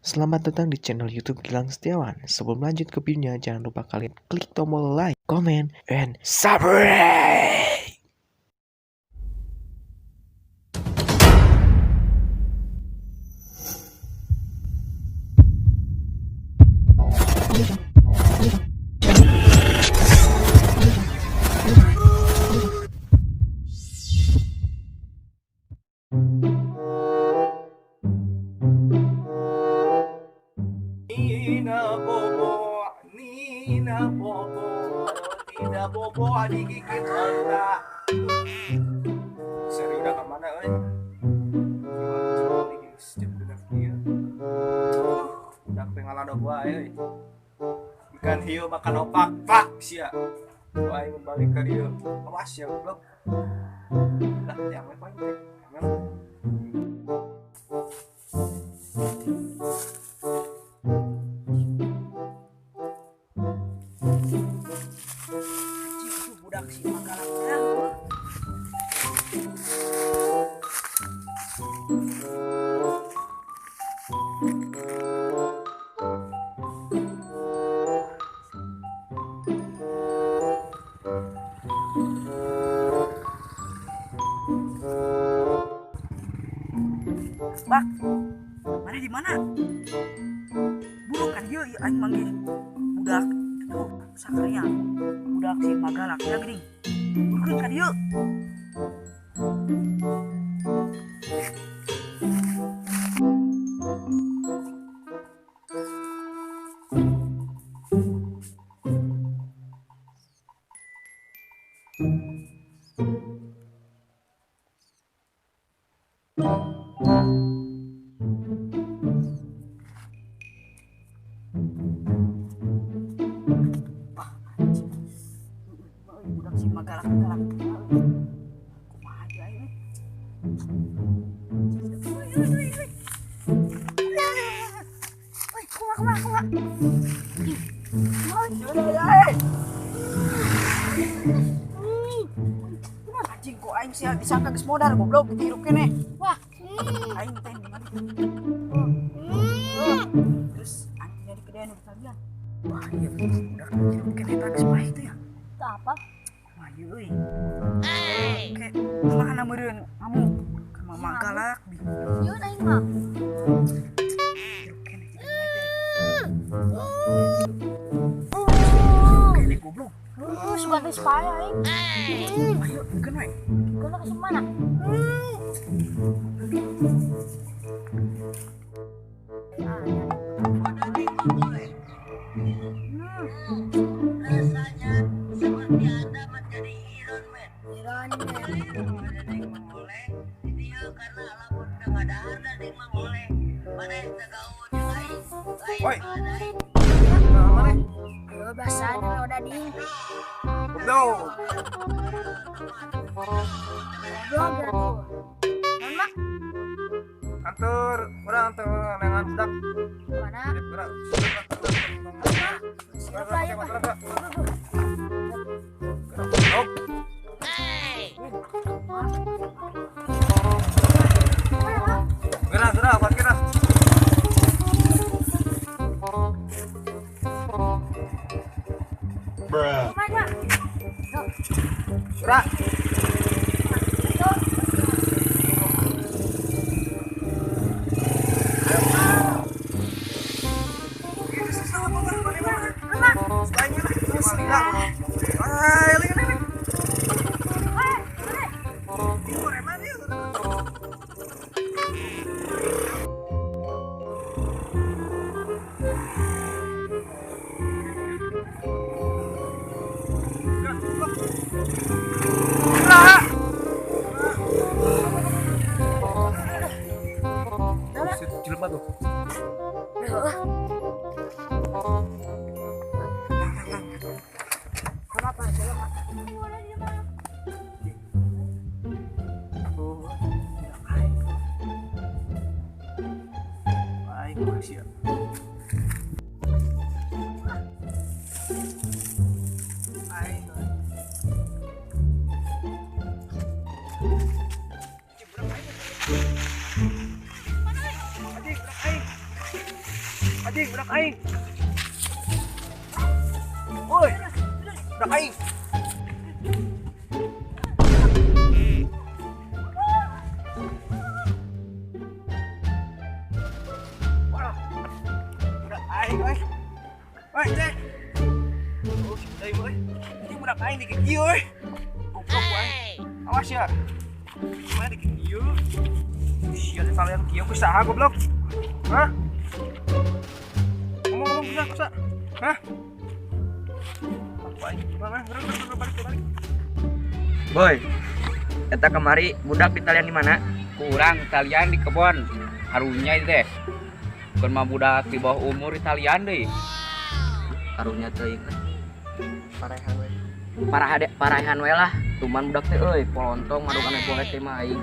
Selamat datang di channel YouTube Gilang Setiawan. Sebelum lanjut ke videonya, jangan lupa kalian klik tombol like, comment, and subscribe. Nina Bobo, Nina Bobo, Nina Bobo digigit onta. Seri udah kemana, euy? Udah pengalan gua, euy. Ikan hiu makan opak, pak sia. Gua aing balik ke dieu. Awas ya, goblok. Lah, yang lain teh. Budak si magalaknya. Bak, mana di mana? Buru kan ieu ieu aing manggih budak itu sakalian budak si magalaknya geuning. Burukeun ka dieu. Budak si magalak-galak. Kumaha aja ini? Woi, kumaha kumaha kumaha. Anjing kok aing sia disangka geus modal goblok dihirup keneh. Wah. Aing teh ningali. Terus anjingnya dikedean udah kalian. Wah, iya budak hirup keneh eta geus bae teh ya. Teu apa? Wah, ieu euy. Oke, kumaha meureun ngamuk ka mama galak bi. Yeun aing mah. Hirup keneh teh. Keneh goblok. Suka geus pae aing. Ayo, keun we. Keun ka mana? Rasanya seperti Anda menjadi Iron Man. Iron Man. Ada yang mangoleh, dia karena lamun teu ngadahar da ding mangoleh. Maneh teu gaul jeung aing. Woi. Lain aing. Nah, mana? Ayo basah na udah ding. Goblok. Goblok atuh. Naon mak? Antur, urang antur nengan budak. Mana? Gerak. Siapa ya, Pak? Gerak, gerak, parkir lah. Mana? Gerak. Jelema tuh. Kenapa? Jelema. Baik, makasih ya. Aing. Anjing, budak aing. Anjing, budak aing. Woi. Budak aing. Wah. Budak aing euy. Woi, cek. Oh, si deui euy. Anjing budak aing di kieu euy. Goblok aing. Awas ya. Gimana di kieu? Sia kalian kieu ku saha goblok? Hah? Ngomong-ngomong bisa, bisa. Hah? Apa ini? Mana? Balik, balik, balik. Boy, eta kemari budak di talian di mana? Kurang talian di kebon. Harunya itu teh. Bukan mah budak di bawah umur di talian deh. Harunya teuing. Parehan we. Parahan we lah. Cuman budak teh euy, polontong maduk ane poe teh mah aing.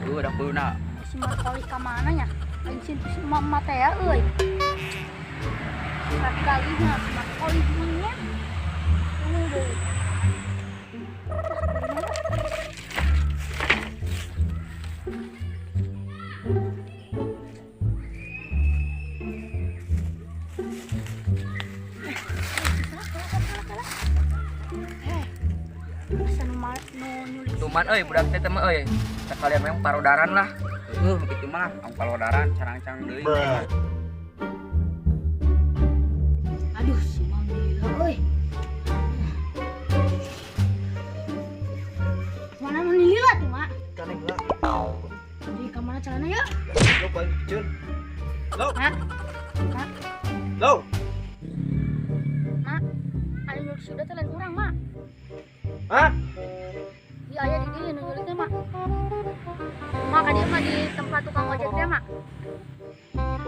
Tuh udah kuluna. Si Markoli ka mana nya? Lain si emak teh ya euy. Kali nya si Markoli nya. Tunggu deui. Cuman euy budak teh mah euy. Sekalian memang parodaran lah. Heuh, kitu mah ang parodaran carangcang deui. Aduh, si Mang gila euy. Mana nu lila tuh, Mak? Kaneng lah. Di ka mana carana ya? Lo balik kecil. Lo. Mak. Mak. Lo. Mak. Ada nu sudah teh lain urang, Mak. Hah? Di aya di dieu nu nyulik teh, Mak. Mak ka dieu mah di tempat tukang ojek teh, Mak.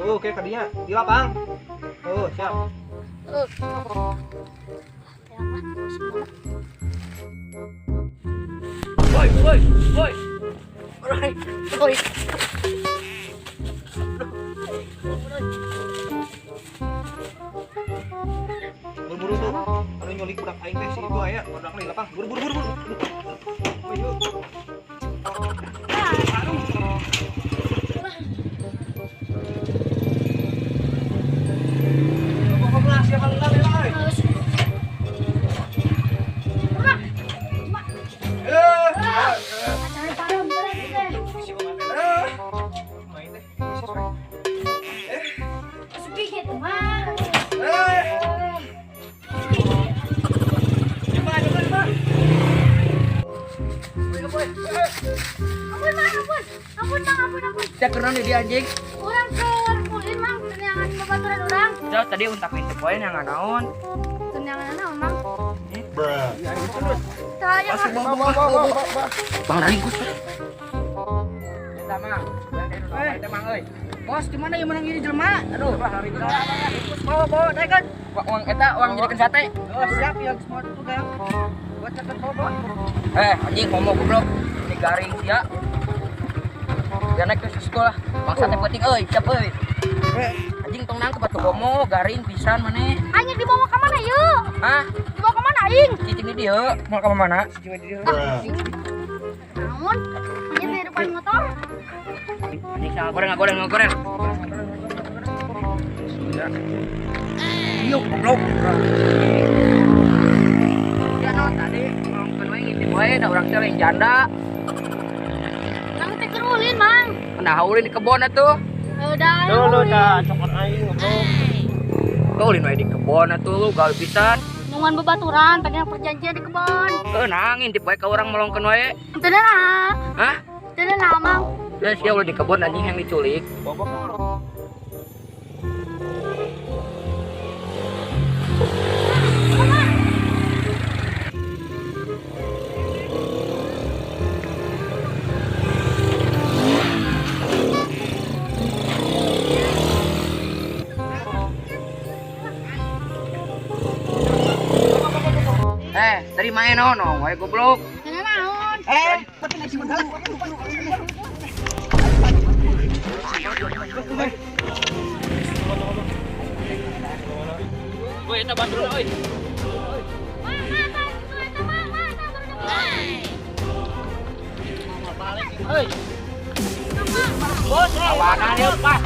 Oh, oke ka dinya. Di lapang. Oh, siap. Heeh. Ya, Mak. Woi, woi, woi. Woi. Woi. Buru-buru tuh. Anu nyulik budak aing teh si itu aya, budak di lapang. Buru-buru buru-buru. Ayo. Aduh. Ngomong lah siapa lelah euy. Mak. Mak. Eh. Acara parah beneran teh. Si Oman teh. Eh. Main teh. Sepi gitu, Mak. Eh. Coba, coba, coba. Ampun, Mak, ampun. Ampun, Mak, ampun, ampun. Sia keurang di dia anjing. Urang keur ulin, Mang, tenangan babaturan urang. Terus tadi untak pintu poe yang naon? Tenangan naon, Mang? Ya, terus. Tah, ya, Mak. Bang ringkus. Eta mah, eta mah euy. Bos, di mana yang menang ini jelema? Aduh, bawa bawa naikkan. Uang eta uang jadikan sate. Oh, siap ya semua itu kayak. Buat catat bawa bawa. Eh, anjing ngomong goblok. Ini garing sia. Ya naik ke sekolah. Bang sate penting euy, siap euy. Anjing tong nangkep atuh bomo garing pisan maneh. Aing dibawa ka mana yeuh? Hah? Dibawa ka mana aing? Cicing di dieu, mau ka mana? Cicing di dieu. Naon? Anjing di depan motor. Anjing sama goreng goreng goreng. Yuk, goblok. Ya non tadi ngomongkeun we ngintip we da urang teh lain janda. Urang teh keur ulin, Mang. Nah, ulin di kebon atuh. Udah. Duh, dah cokot aing goblok. Kau ulin we di kebon atuh lu gawe pisan. Nungguan babaturan, tadi yang perjanjian di kebon. Heuh, nah ngintip we ka urang melongkeun we. Teu nah. Hah? Teu nah, Mang. Ya sia ulin di kebon anjing yang diculik. Bobok. Tadi main naon wae goblok. Teu naon. Eh, penting si Magalak. Woi, eta bantu euy. Mak, mak, eta mak, mak, eta baru Balik euy. Bos, awanan ieu, Pak.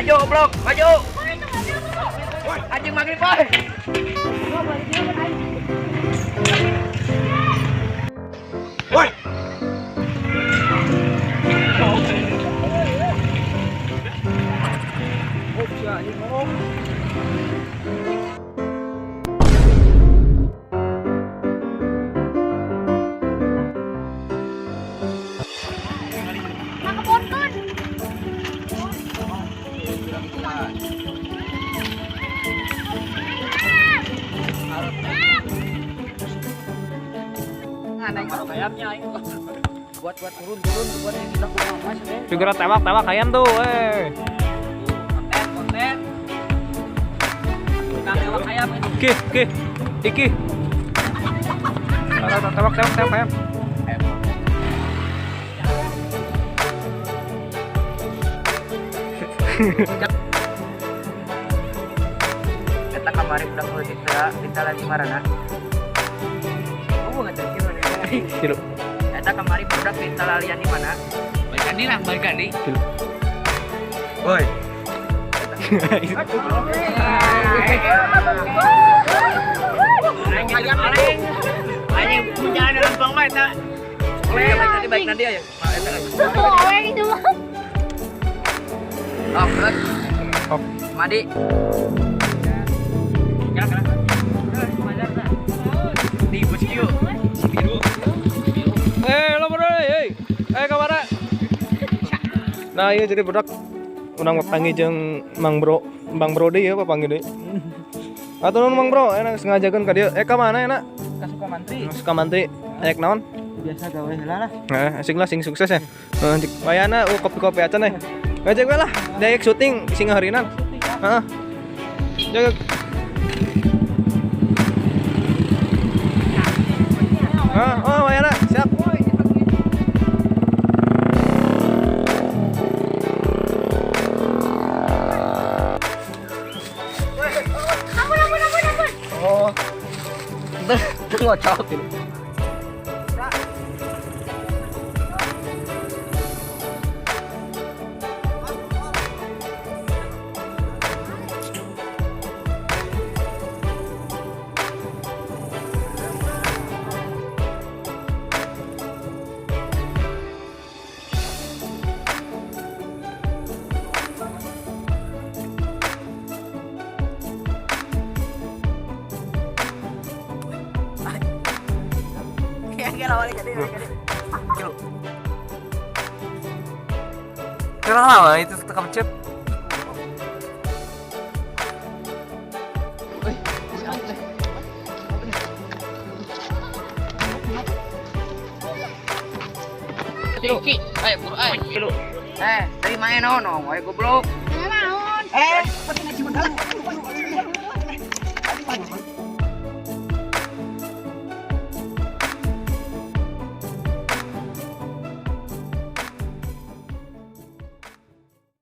Maju goblok, maju. Anjing maghrib, boy. Woi. Buat turun buat yang kita Segera tewak ayam tuh, eh. Konten. Tukang tewak ayam itu. Ki, iki. Tewak ayam. Eta kamari budak leutik teh ditalan di marana. Oh, nggak tahu gimana. Tilu. Eta kamari budak ditalalian di mana? Balik kandi lah, balik kandi. Woi. Anjing punya dalam bang mah eta. Baik nanti aja. Awe itu mah. Oh, terus. Madi. Di bos kieu. Eh, lo bro, hey. Eh, kamana? Nah, iya jadi budak urang papanggih jeung Mang Bro, Bang Brody ya papanggih deui. Atuh nuhun Mang Bro, enak sengajakeun ka dieu. Eh, ka mana enak? Ka Sukamantri. Sukamantri. Ek naon? Biasa gawe heula lah. Nah, asik lah sing sukses ya. Heeh, cik wayana kopi-kopi acan eh. Ngajak we lah, daek syuting sing ngaharinan. Heeh. Jaga. Ah, oh wayana, siap. Ampun ampun ampun ampun. Oh. Ngocok. Kenapa itu tukang cep? Eh, terima naon, oi goblok. Naon? Eh, pasti ngaji begal.